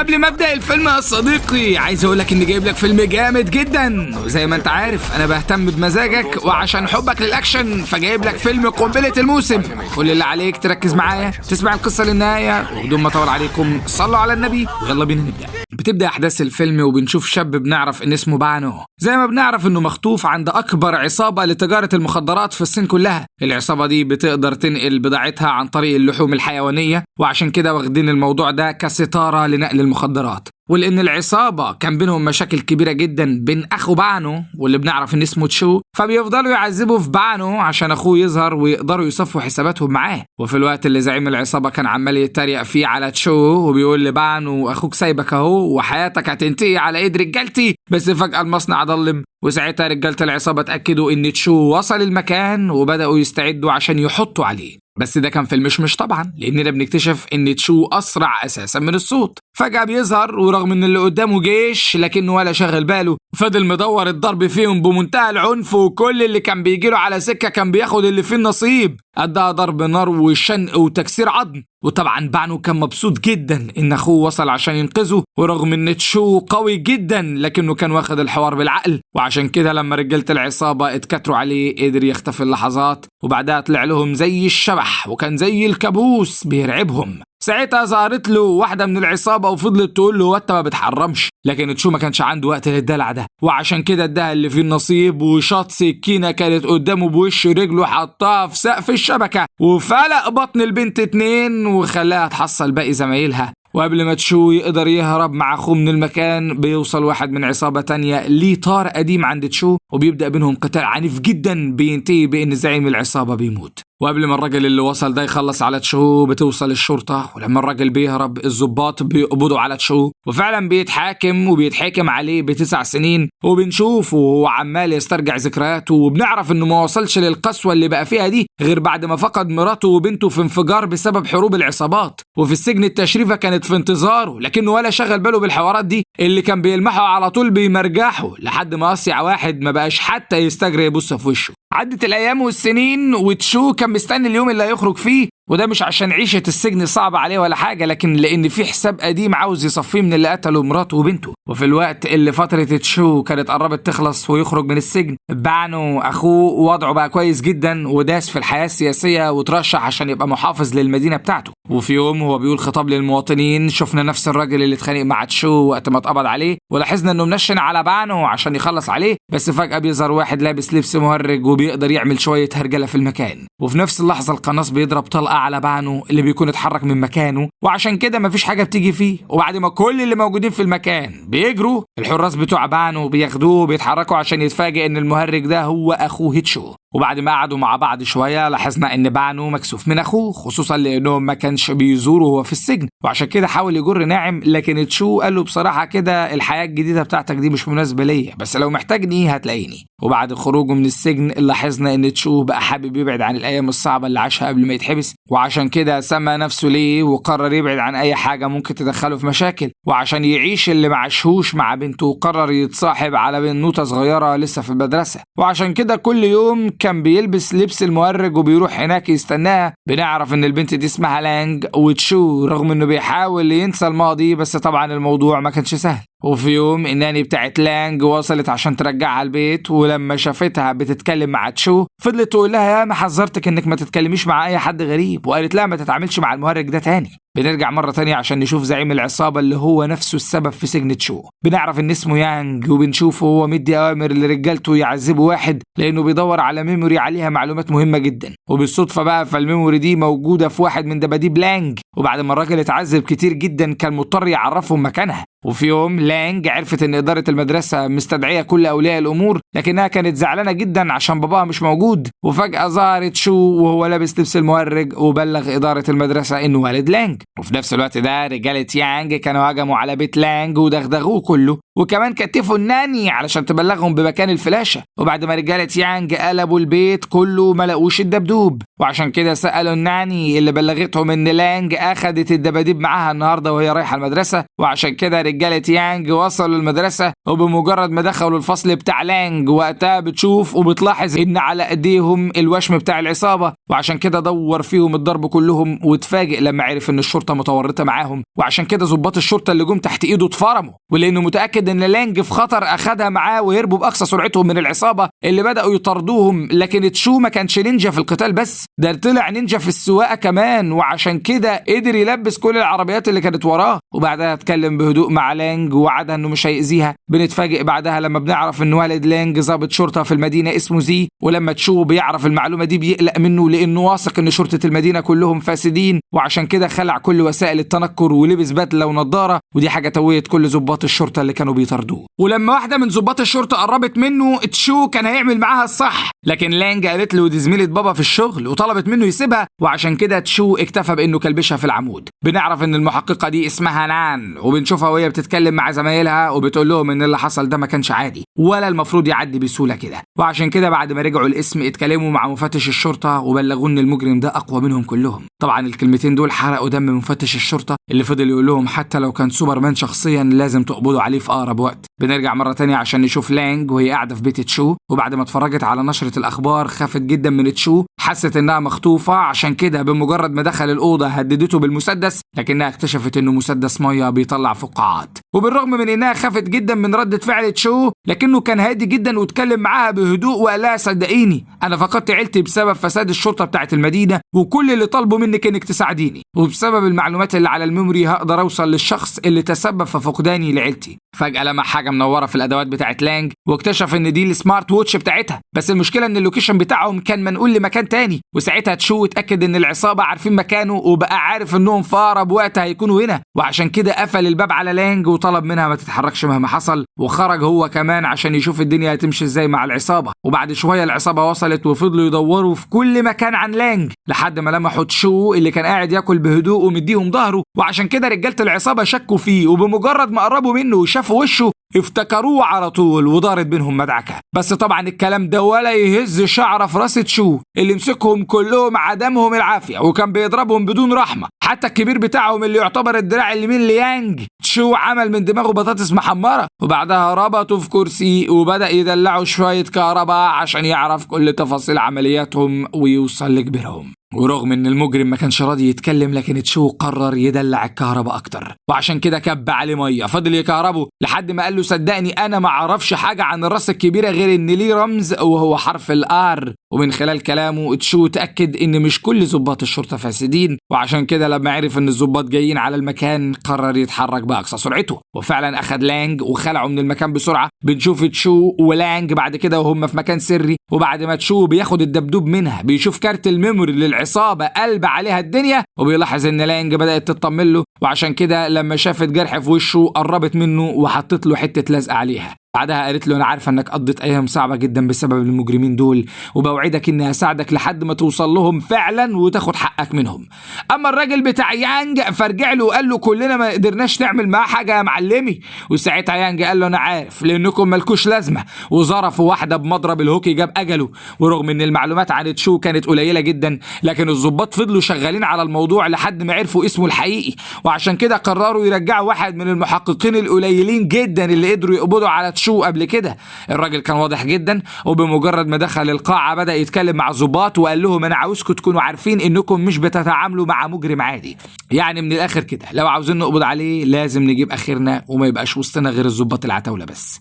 قبل ما ابدا الفيلم يا صديقي عايز اقول لك اني جايب لك فيلم جامد جدا، وزي ما انت عارف انا بهتم بمزاجك وعشان حبك للاكشن فجايب لك فيلم قنبلة الموسم. كل اللي عليك تركز معايا تسمع القصة للنهاية، وبدون ما اطول عليكم صلوا على النبي ويلا بينا نبدا. بتبدا احداث الفيلم وبنشوف شاب بنعرف ان اسمه بانو، زي ما بنعرف انه مخطوف عند اكبر عصابة لتجاره المخدرات في الصين كلها. العصابة دي بتقدر تنقل بضاعتها عن طريق اللحوم الحيوانية، وعشان كده واخدين الموضوع ده كستاره لنقل المخدرات. ولان العصابة كان بينهم مشاكل كبيرة جدا بين اخو بانو واللي بنعرف ان اسمه تشو، فبيفضلوا يعذبوا في بانو عشان اخوه يظهر ويقدروا يصفوا حساباتهم معاه. وفي الوقت اللي زعيم العصابة كان عمال يتريق فيه على تشو وبيقول لبانو اخوك سايبك اهو وحياتك هتنتهي على ايد رجالتي، بس فجاة المصنع ضلم، وساعتها رجاله العصابة اتاكدوا ان تشو وصل المكان وبداوا يستعدوا عشان يحطوا عليه. بس ده كان في المشمش طبعا، لاننا بنكتشف ان تشو اسرع اساسا من الصوت. فجأة بيظهر ورغم ان اللي قدامه جيش لكنه ولا شغل باله، فضل مدور الضرب فيهم بمنتهى العنف، وكل اللي كان بيجيله على سكة كان بياخد اللي فيه النصيب، اداها ضرب نار وشنق وتكسير عظم. وطبعا بانو كان مبسوط جدا ان اخوه وصل عشان ينقذه، ورغم ان تشو قوي جدا لكنه كان واخد الحوار بالعقل، وعشان كده لما رجالة العصابة اتكتروا عليه قدر يختفي اللحظات، وبعدها طلع لهم زي الشبح وكان زي الكابوس بيرعبهم. ساعتها ظهرت له واحدة من العصابة وفضلت تقول له وانت ما بتحرمش، لكن تشو ما كانش عنده وقت للدلع ده، وعشان كده اداها اللي فيه النصيب وشاط سكينة كانت قدامه بوش رجله حطها في سقف الشبكة وفلق بطن البنت 2 وخلاها تحصل باقي زمايلها. وقبل ما تشو يقدر يهرب مع اخوه من المكان بيوصل واحد من عصابة تانية ليه طار قديم عند تشو، وبيبدأ بينهم قتال عنيف جدا بينتهي بان زعيم العصابة بيموت. وقبل ما الراجل اللي وصل ده يخلص على تشو بتوصل الشرطة، ولما الراجل بيهرب الضباط بيقبضوا على تشو، وفعلا بيتحاكم وبيتحاكم عليه ب9 سنين. وبنشوفه وهو عمال يسترجع ذكرياته، وبنعرف انه ما وصلش للقسوة اللي بقى فيها دي غير بعد ما فقد مراته وبنته في انفجار بسبب حروب العصابات. وفي السجن التشريفة كانت في انتظاره، لكنه ولا شغل باله بالحوارات دي اللي كان بيلمحه على طول بيمرجحه، لحد ما قصي واحد ما بقاش حتى يستجري يبص في وشه. عدت الايام والسنين وتشو كان مستني اليوم اللي هيخرج فيه، وده مش عشان عيشة السجن صعبة عليه ولا حاجة، لكن لأن في حساب قديم عاوز يصفيه من اللي قتله مراته وبنته. وفي الوقت اللي فترة تشو كانت قربت تخلص ويخرج من السجن، بانو أخوه وضعه بقى كويس جدا وداس في الحياة السياسية وترشح عشان يبقى محافظ للمدينة بتاعته. وفي يوم هو بيقول خطاب للمواطنين، شفنا نفس الراجل اللي اتخانق مع تشو وقت ما اتقبض عليه، ولاحظنا انه منشن على بانو عشان يخلص عليه، بس فجأة بيظهر واحد لابس لبس مهرج وبيقدر يعمل شوية هرجلة في المكان. وفي نفس اللحظة القناص بيضرب طلقة على بانو اللي بيكون اتحرك من مكانه، وعشان كده مفيش حاجة بتيجي فيه. وبعد ما كل اللي موجودين في المكان بيجروا، الحراس بتوع بانو بياخدوه وبيتحركوا عشان يتفاجئ ان المهرج ده هو اخوه تشو. وبعد ما قعدوا مع بعض شوية لاحظنا ان بانو مكسوف من اخوه، خصوصا لانه ما كانش بيزوره وهو في السجن، وعشان كده حاول يجر ناعم، لكن تشو قال له بصراحة كده الحياة الجديدة بتاعتك دي مش مناسبة ليا، بس لو محتاجني هتلاقيني. وبعد خروجه من السجن لاحظنا ان تشو بقى حابب يبعد عن الايام الصعبة اللي عاشها قبل ما يتحبس، وعشان كده سمى نفسه ليه وقرر يبعد عن اي حاجة ممكن تدخله في مشاكل، وعشان يعيش اللي ما عاشهوش مع بنته قرر يتصاحب على بنوته صغيرة لسه في المدرسة، وعشان كده كل يوم كان بيلبس لبس المهرج وبيروح هناك يستناها. بنعرف ان البنت دي اسمها لانج، وتشو رغم انه بيحاول ينسى الماضي بس طبعا الموضوع ما كانش سهل. وفي يوم ال nanny بتاعت لانج وصلت عشان ترجعها البيت، ولما شافتها بتتكلم مع تشو فضلت تقول لها يا ما حذرتك انك ما تتكلميش مع اي حد غريب، وقالت لها ما تتعاملش مع المهرج ده تاني. بنرجع مرة تانية عشان نشوف زعيم العصابة اللي هو نفسه السبب في سجن تشو. بنعرف ان اسمه يانج، وبنشوفه هو مدي اوامر لرجالته يعذبوا واحد لانه بيدور على memory عليها معلومات مهمة جدا، وبالصدفة بقى فال memory دي موجودة في واحد من دباديب لانج، وبعد ما الراجل اتعذب كتير جدا كان مضطر يعرفهم مكانها. وفي يوم لانج عرفت ان ادارة المدرسة مستدعية كل اولياء الامور، لكنها كانت زعلانة جدا عشان باباها مش موجود. وفجأة ظهرت شو وهو لابس لبس المهرج وبلغ ادارة المدرسة انه والد لانج. وفي نفس الوقت ده رجالة يانج كانوا هجموا على بيت لانج ودغدغوه كله، وكمان كتفوا ال nanny علشان تبلغهم بمكان الفلاشة. وبعد ما رجالة يانج قلبوا البيت كله ما لقوش الدبدوب، وعشان كده سألوا ال nanny اللي بلغتهم ان لانج اخدت الدباديب معاها النهارده وهي رايحة المدرسة. وعشان كده رجالة يانج وصلوا المدرسة، وبمجرد ما دخلوا الفصل بتاع لانج وقتها بتشوف وبتلاحظ ان على ايديهم الوشم بتاع العصابة، وعشان كده دور فيهم الضرب كلهم، واتفاجئ لما عرف ان الشرطة متورطة معاهم. وعشان كده ضباط الشرطة اللي جم تحت ايده اتفرموا، ولانه متأكد ان لانج في خطر اخدها معاه وهربوا باقصى سرعتهم من العصابة اللي بدأوا يطاردوهم. لكن تشو ما كانش نينجا في القتال بس، ده طلع نينجا في السواقة كمان، وعشان كده قدر يلبس كل العربيات اللي كانت وراه. وبعدها اتكلم بهدوء مع لانج ووعدها انه مش هيأذيها. بنتفاجئ بعدها لما بنعرف ان والد لانج ضابط شرطة في المدينة اسمه زي، ولما تشو بيعرف المعلومة دي بيقلق منه لانه واثق ان شرطة المدينة كلهم فاسدين، وعشان كده خلع كل وسائل التنكر ولبس بدلة ونظارة، ودي حاجة توهت كل ضباط الشرطة اللي كانوا بيطاردوه. ولما واحدة من ضباط الشرطة قربت منه تشو كان هيعمل معاها الصح، لكن لانج قالت له دي زميلة بابا في الشغل وطلبت منه يسيبها، وعشان كده تشو اكتفى بانه كلبشها في العمود. بنعرف ان المحققة دي اسمها نان، وبنشوفها وهي بتتكلم مع زمايلها وبتقول لهم ان اللي حصل ده ما كانش عادي ولا المفروض يعدي بسهولة كده. وعشان كده بعد ما رجعوا الاسم اتكلموا مع مفتش الشرطة وبلغوه ان المجرم ده اقوى منهم كلهم. طبعا الكلمتين دول حرقوا دم مفتش الشرطة اللي فضل يقول لهم حتى لو كان سوبرمان شخصيا لازم تقبضوا عليه في اقرب وقت. بنرجع مرة تانية عشان نشوف لانج وهي قاعدة في بيت تشو، وبعد ما اتفرجت على نشرة الأخبار خافت جدا من تشو، حست إنها مخطوفة، عشان كده بمجرد ما دخل الأوضة هددته بالمسدس، لكنها اكتشفت إنه مسدس مية بيطلع فقاعات. وبالرغم من إنها خافت جدا من ردة فعل تشو، لكنه كان هادي جدا واتكلم معاها بهدوء وقال لها صدقيني أنا فقدت عيلتي بسبب فساد الشرطة بتاعت المدينة، وكل اللي طالبه منك إنك تساعديني، وبسبب المعلومات اللي على ال memory هقدر أوصل للشخص اللي تسبب في فقداني لعيلتي. فجأة لمح حاجة منورة في الأدوات بتاعت لانج واكتشف إن دي ال smart watch بتاعتها، بس المشكلة إن ال location بتاعهم كان منقول لمكان تاني. وساعتها تشو اتأكد إن العصابة عارفين مكانه وبقى عارف إنهم في أقرب وقت هيكونوا هنا، وعشان كده قفل الباب على لانج وطلب منها ما تتحركش مهما حصل، وخرج هو كمان عشان يشوف الدنيا هتمشي إزاي مع العصابة. وبعد شوية العصابة وصلت وفضلوا يدوروا في كل مكان عن لانج لحد ما لمحوا تشو اللي كان قاعد ياكل بهدوء ومديهم ظهره، وعشان كده رجالة العصابة شكوا فيه، وبمجرد ما قربوا منه وشافوا وشه افتكروه على طول ودارت بينهم مدعكة. بس طبعا الكلام ده ولا يهز شعره في راس تشو اللي مسكهم كلهم عدمهم العافية وكان بيضربهم بدون رحمة، حتى الكبير بتاعهم اللي يعتبر الدراع اليمين ليانج تشو عمل من دماغه بطاطس محمرة، وبعدها ربطه في كرسي وبدأ يدلعه شوية كهرباء عشان يعرف كل تفاصيل عملياتهم ويوصل لكبيرهم. ورغم ان المجرم ما كانش راضي يتكلم، لكن تشو قرر يدلع الكهرباء اكتر، وعشان كده كب عليه مية فضل يكهربه لحد ما قال له صدقني انا ما اعرفش حاجة عن الراس الكبيرة غير ان ليه رمز وهو حرف ال R. ومن خلال كلامه تشو تاكد ان مش كل ضباط الشرطة فاسدين، وعشان كده لما عرف ان الضباط جايين على المكان قرر يتحرك باقصى سرعته، وفعلا اخد لانج وخلعه من المكان بسرعة. بنشوف تشو ولانج بعد كده وهم في مكان سري، وبعد ما تشو بياخد الدبدوب منها بيشوف كارت ال memory للعصابه قلب عليها الدنيا، وبيلاحظ ان لانج بدات تطمن له، وعشان كده لما شافت جرح في وشه قربت منه وحطت له حتة لزقه عليها. بعدها قالت له انا عارفه انك قضيت ايام صعبة جدا بسبب المجرمين دول، وبوعدك اني هساعدك لحد ما توصل لهم فعلا وتاخد حقك منهم. اما الراجل بتاع يانج فرجع له وقال له كلنا ما قدرناش نعمل معاه حاجة يا معلمي. وساعتها يانج قال له انا عارف لانكم مالكوش لازمه، وظرفوا واحدة بمضرب الهوكي جاب اجله. ورغم ان المعلومات عن تشو كانت قليله جدا، لكن الضباط فضلوا شغالين على الموضوع لحد ما عرفوا اسمه الحقيقي، وعشان كده قرروا يرجعوا واحد من المحققين القليلين جدا اللي قدروا يقبضوا على تشو قبل كده. الراجل كان واضح جدا، وبمجرد ما دخل القاعة بدأ يتكلم مع الضباط وقال لهم انا عاوزكم تكونوا عارفين انكم مش بتتعاملوا مع مجرم عادي، يعني من الاخر كده لو عاوزين نقبض عليه لازم نجيب اخرنا وما يبقاش وسطنا غير الضباط العتاولة بس.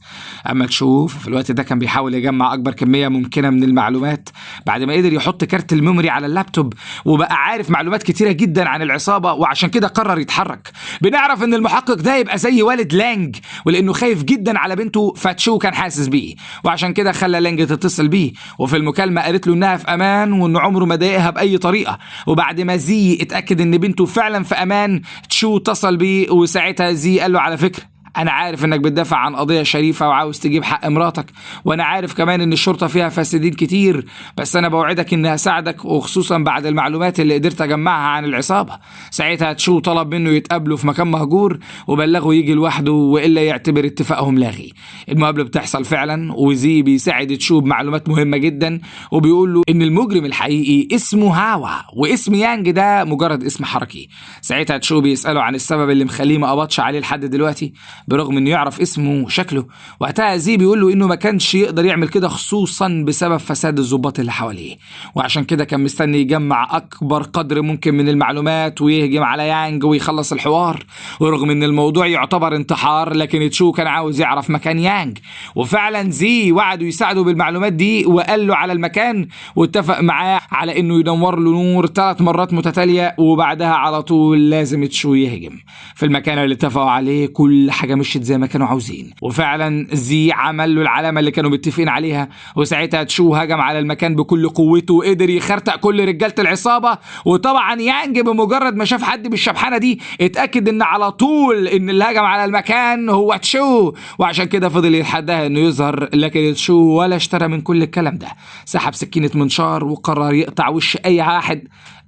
اما تشو في الوقت ده كان بيحاول يجمع اكبر كمية ممكنة من المعلومات بعد ما قدر يحط كارت ال memory على اللابتوب وبقى عارف معلومات كتيرة جدا عن العصابة، وعشان كده قرر يتحرك. بنعرف ان المحقق ده يبقى زي والد لانج، ولانه خايف جدا على بنته فتشو كان حاسس بيه، وعشان كده خلى لانج تتصل بيه، وفي المكالمة قالت له انها في امان وان عمره ما ضايقها باي طريقة. وبعد ما زي اتأكد ان بنته فعلا في امان تشو اتصل بيه، وساعتها زي قال له على فكرة انا عارف انك بتدافع عن قضية شريفه وعاوز تجيب حق مراتك، وانا عارف كمان ان الشرطة فيها فاسدين كتير، بس انا بوعدك اني هساعدك، وخصوصا بعد المعلومات اللي قدرت اجمعها عن العصابة. ساعتها تشو طلب منه يتقابلوا في مكان مهجور وبلغه يجي لوحده والا يعتبر اتفاقهم لاغي. المقابلة بتحصل فعلا، وزي بيساعد تشو بمعلومات مهمة جدا، وبيقول له ان المجرم الحقيقي اسمه هاوا واسم يانج ده مجرد اسم حركي. ساعتها تشو بيساله عن السبب اللي مخليه ما قبضش عليه لحد دلوقتي برغم انه يعرف اسمه وشكله. وقتها زي بيقول له انه ما كانش يقدر يعمل كده خصوصا بسبب فساد الضباط اللي حواليه، وعشان كده كان مستني يجمع اكبر قدر ممكن من المعلومات ويهجم على يانج ويخلص الحوار. ورغم ان الموضوع يعتبر انتحار، لكن تشو كان عاوز يعرف مكان يانج، وفعلا زي وعده يساعده بالمعلومات دي وقال له على المكان، واتفق معاه على انه ينور له نور 3 مرات متتالية، وبعدها على طول لازم تشو يهجم في المكان اللي اتفقوا عليه. كل حاجة مشيت زي ما كانوا عاوزين، وفعلا زي عمل له العلامة اللي كانوا متفقين عليها، وساعتها تشو هجم على المكان بكل قوته وقدر يخرتق كل رجاله العصابة. وطبعا يانج بمجرد ما شاف حد بالشبحانه دي اتاكد ان على طول ان اللي هجم على المكان هو تشو، وعشان كده فضل يتحداها انه يظهر، لكن تشو ولا اشترى من كل الكلام ده. سحب سكينة منشار وقرر يقطع وش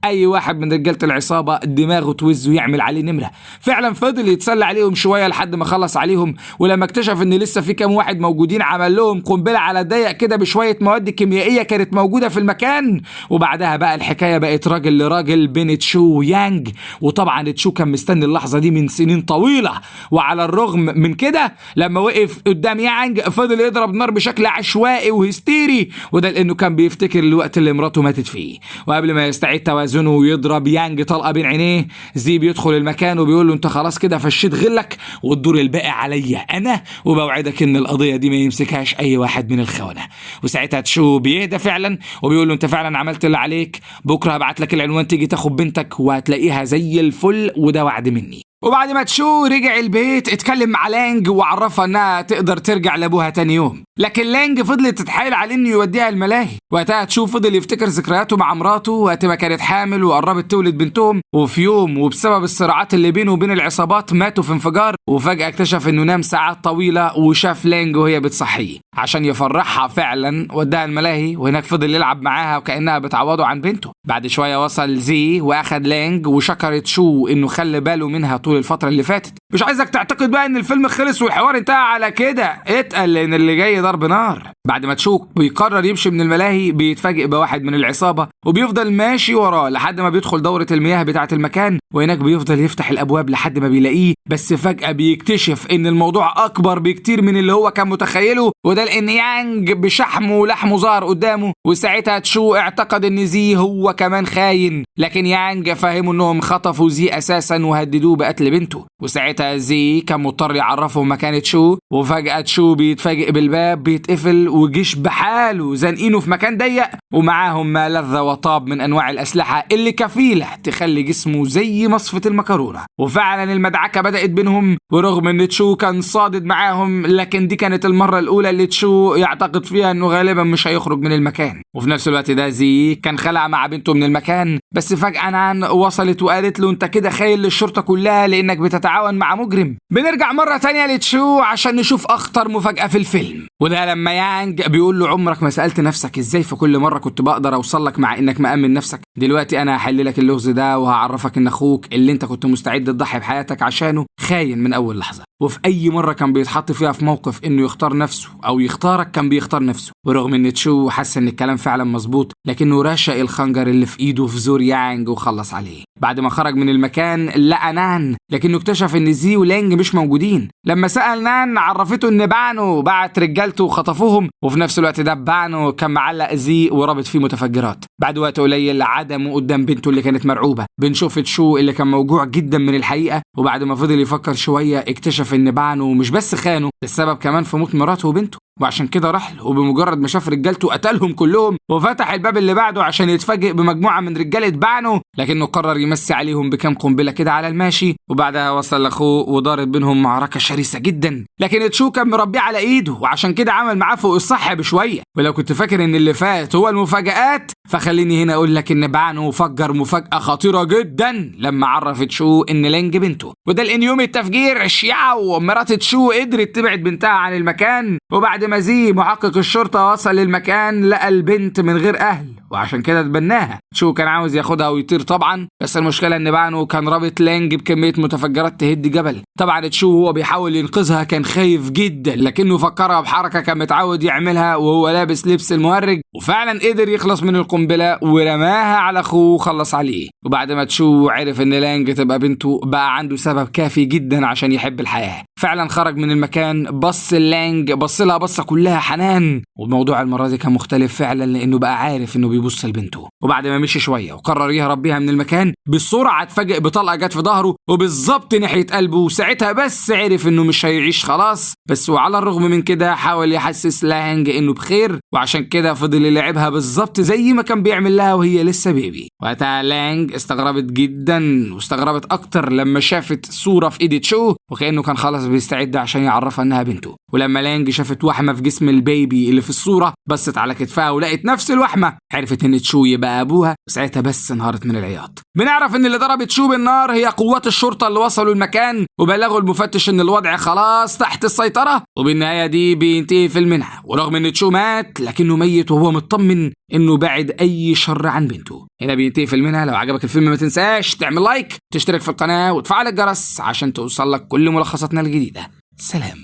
اي واحد من رجاله العصابة دماغه توز ويعمل عليه نمره. فعلا فضل يتسلى عليهم شوية لحد ما خلص عليهم، ولما اكتشف ان لسه في كام واحد موجودين عمل لهم قنبلة على ضيق كده بشوية مواد كيميائية كانت موجودة في المكان. وبعدها بقى الحكاية بقت راجل لراجل بين تشو ويانج، وطبعا تشو كان مستني اللحظة دي من سنين طويلة، وعلى الرغم من كده لما وقف قدام يانج فضل يضرب نار بشكل عشوائي وهستيري، وده لانه كان بيفتكر الوقت اللي مراته ماتت فيه. وقبل ما يستعيد توازنه ويضرب يانج طلقه بين عينيه، زي بيدخل المكان وبيقول له انت خلاص كده فشيت غلك والدور الباقي عليا انا، وبوعدك ان القضية دي ما يمسكهاش اي واحد من الخونة. وساعتها تشو بيهدى فعلا وبيقول له انت فعلا عملت اللي عليك، بكره هبعت لك العنوان تيجي تاخد بنتك وهتلاقيها زي الفل، وده وعد مني. وبعد ما تشو رجع البيت اتكلم مع لانج وعرفها انها تقدر ترجع لابوها تاني يوم، لكن لانج فضلت تتحايل عليه انه يوديها الملاهي. وقتها تشو فضل يفتكر ذكرياته مع مراته وقت ما كانت حامل وقربت تولد بنتهم، وفي يوم وبسبب الصراعات اللي بينه وبين العصابات ماتوا في انفجار. وفجأة اكتشف انه نام ساعات طويلة وشاف لانج وهي بتصحيه عشان يفرحها، فعلا وداها الملاهي وهناك فضل يلعب معاها وكأنها بتعوضه عن بنته. بعد شوية وصل زي واخد لانج وشكر تشو انه خلى باله منها طول الفترة اللي فاتت. مش عايزك تعتقد بقى ان الفيلم خلص والحوار انتهى على كده، اتقل لان اللي جاي ضرب نار. بعد ما تشو بيقرر يمشي من الملاهي بيتفاجئ بواحد من العصابة وبيفضل ماشي وراه لحد ما بيدخل دورة المياه بتاعة المكان، وهناك بيفضل يفتح الابواب لحد ما بيلاقيه. بس فجأة بيكتشف ان الموضوع اكبر بكتير من اللي هو كان متخيله، وده لان يانج بشحمه ولحمه ظهر قدامه. وساعتها تشو اعتقد ان زي هو كمان خاين، لكن يانج فهمه انهم خطفوا زي اساسا وهددوه بقتل بنته. وساعتها زي كان مضطر يعرفه مكان تشو، وفجأة تشو بيتفاجئ بالباب بيتقفل وجيش بحاله زنقينه في مكان ضيق، ومعاهم ما لذ وطاب من انواع الاسلحة اللي كفيلة تخلي جسمه زي مصفة المكرونة. وفعلا المدعكة بدأت بينهم، ورغم ان تشو كان صادد معاهم لكن دي كانت المرة الاولى اللي تشو يعتقد فيها انه غالبا مش هيخرج من المكان. وفي نفس الوقت ده زي كان خلع مع بنته من المكان، بس فجأة نان وصلت وقالت له انت كده خاين للشرطة كلها لانك بتتعاون مع مجرم. بنرجع مرة تانية لتشو عشان نشوف اخطر مفاجأة في الفيلم، وده لما يانج بيقول له عمرك ما سألت نفسك ازاي في كل مرة كنت بقدر اوصل لك مع انك مأمن نفسك؟ دلوقتي انا هحل لك اللغز ده وهعرفك ان اخوك اللي انت كنت مستعد تضحي بحياتك عشانه خاين من اول لحظة، وفي اي مرة كان بيتحط فيها في موقف انه يختار نفسه او يختارك كان بيختار نفسه. ورغم ان تشو حس ان الكلام فعلا مظبوط، لكنه رشق الخنجر اللي في ايده في زور يانج وخلص عليه. بعد ما خرج من المكان لقى نان، لكنه اكتشف ان زي ولانج مش موجودين. لما سأل نان عرفته ان بانو بعت رجالته وخطفوهم، وفي نفس الوقت ده بانو كان معلق زي ورابط فيه متفجرات. بعد وقت قليل عدمه قدام بنته اللي كانت مرعوبة. بنشوف تشو اللي كان موجوع جدا من الحقيقة، وبعد ما فضل يفكر شوية اكتشف ان بانو مش بس خانه، السبب كمان في موت مراته وبنته. وعشان كده راح له، وبمجرد ما شاف رجالته قتلهم كلهم وفتح الباب اللي بعده عشان يتفاجئ بمجموعه من رجاله بانو، لكنه قرر يمسي عليهم بكام قنبلة كده على الماشي. وبعدها وصل لاخوه ودارت بينهم معركة شرسة جدا، لكن تشو كان مربيه على ايده وعشان كده عمل معاه فوق الصح بشوية. ولو كنت فاكر ان اللي فات هو المفاجآت، فخليني هنا اقول لك ان بانو فجر مفاجأة خطيرة جدا لما عرف تشو ان لانج بنته، وده لان يوم التفجير شياو مرات تشو قدرت تبعد بنتها عن المكان. وبعد ما زي محقق الشرطة وصل للمكان لقى البنت من غير اهل، وعشان كده تبناها. تشو كان عاوز ياخدها ويطير طبعا، بس المشكلة ان بانو كان رابط لانج بكمية متفجرات تهد جبل. طبعا تشو وهو بيحاول ينقذها كان خايف جدا، لكنه فكرها بحركة كان متعود يعملها وهو لابس لبس المهرج، وفعلا قدر يخلص من القنبلة ورماها على اخوه وخلص عليه. وبعد ما تشو عرف ان لانج تبقى بنته بقى عنده سبب كافي جدا عشان يحب الحياة. فعلا خرج من المكان، بص لانج، بص لها بصة كلها حنان، والموضوع المرة دي كان مختلف فعلا لانه بقى عارف انه بيبص لبنته. وبعد ما مشي شوية وقرر يهرب بيها من المكان، بسرعة اتفاجئ بطلقه جت في ظهره وبالظبط ناحية قلبه، وساعتها بس عرف انه مش هيعيش خلاص. بس وعلى الرغم من كده حاول يحسس لانج انه بخير، وعشان كده فضل يلعبها بالظبط زي ما كان بيعمل لها وهي لسه baby. وقتها لانج استغربت جدا، واستغربت اكتر لما شافت صوره في ايد تشو وكانه كان خلاص بيستعد عشان يعرفها انها بنته. ولما لانج شافت وحمه في جسم ال baby اللي في الصورة، بصت على كتفها ولقت نفس الوحمه، عرفت ان تشو يبقى ابوها، وساعتها بس انهارت من العياط. بنعرف ان اللي ضربت تشو بالنار هي قوات الشرطة اللي وصلوا المكان وبلغوا المفتش ان الوضع خلاص تحت السيطرة. وبالنهاية دي بينتهي فيلمنا، ورغم ان تشو مات لكنه ميت وهو مطمن انه بعد اي شر عن بنته. هنا بينتهي فيلمنا. لو عجبك الفيلم ما تنساش تعمل like، تشترك في القناة وتفعل الجرس عشان توصل لك كل ملخصاتنا الجديدة. سلام.